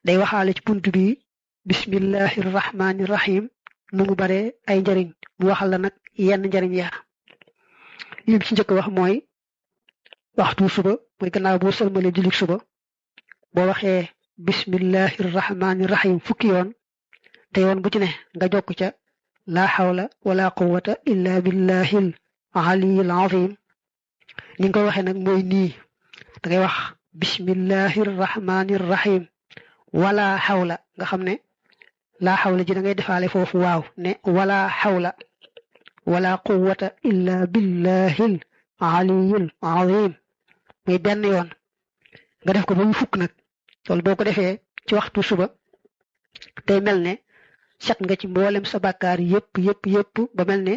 day waxaale ci buntu bi bismillahir rahmanir rahim nu mu bare ay njariñ mu waxal la nag yenn njariñ ya yim ci njëkk wax mooy waxtu suba mooy gannaaw boo sëlmale julli suba boo waxee bismillahir rahmanir rahim fukki yoon te yoon bu ci ne nga jokk ca la hawla wala quwwata illa billahil aliyyil azim ni nga waxee nag mooy nii da ngay wax bismillahir rahmanir rahim wala hawla nga xam ne la hawla ji da ngay defaale foofu waaw ne wala hawla wala quwwata illa billahil aliyyil azim muy benn yoon nga def ko ba mu fukk nag loolu boo ko defee ci waxtu suba tey mel ne set nga ci mboolem sa bàkkaar yépp ba mel ne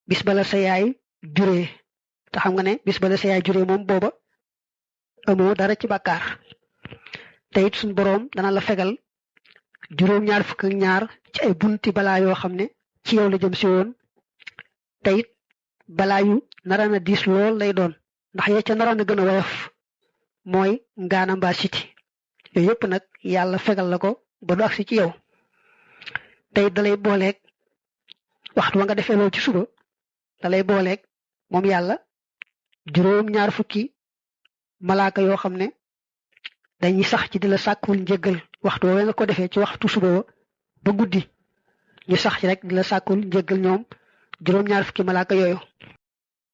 bis bala sa yaay juree te xam nga ne bis bala sa yaay juree moom booba amoo dara ci bàkkaar te it suñ boroom dana la fegal juróom-ñaar fukk ak ñaar ci ay bunti balaa yoo xam ne ci yow la jëm si woon te it balaa yu nara na diis lool lay doon ndax ya ca naroon a gën a woyof mooy ngaana mbaa siti yooyu yëpp nag yàlla fegal la ko ba du agsi ci yow te it dalay booleeg waxtu wa nga defee loolu ci suba dalay booleeg moom yàlla juróom-ñaar fukki malaaka yoo xam ne dañuy sax ci di la sàkkul njëggal waxtu woowee nga ko defee ci waxtu suba ba guddi ñu sax ci rek di la sàkkul njëggal ñoom juróom-ñaar fukki malaaka yooyu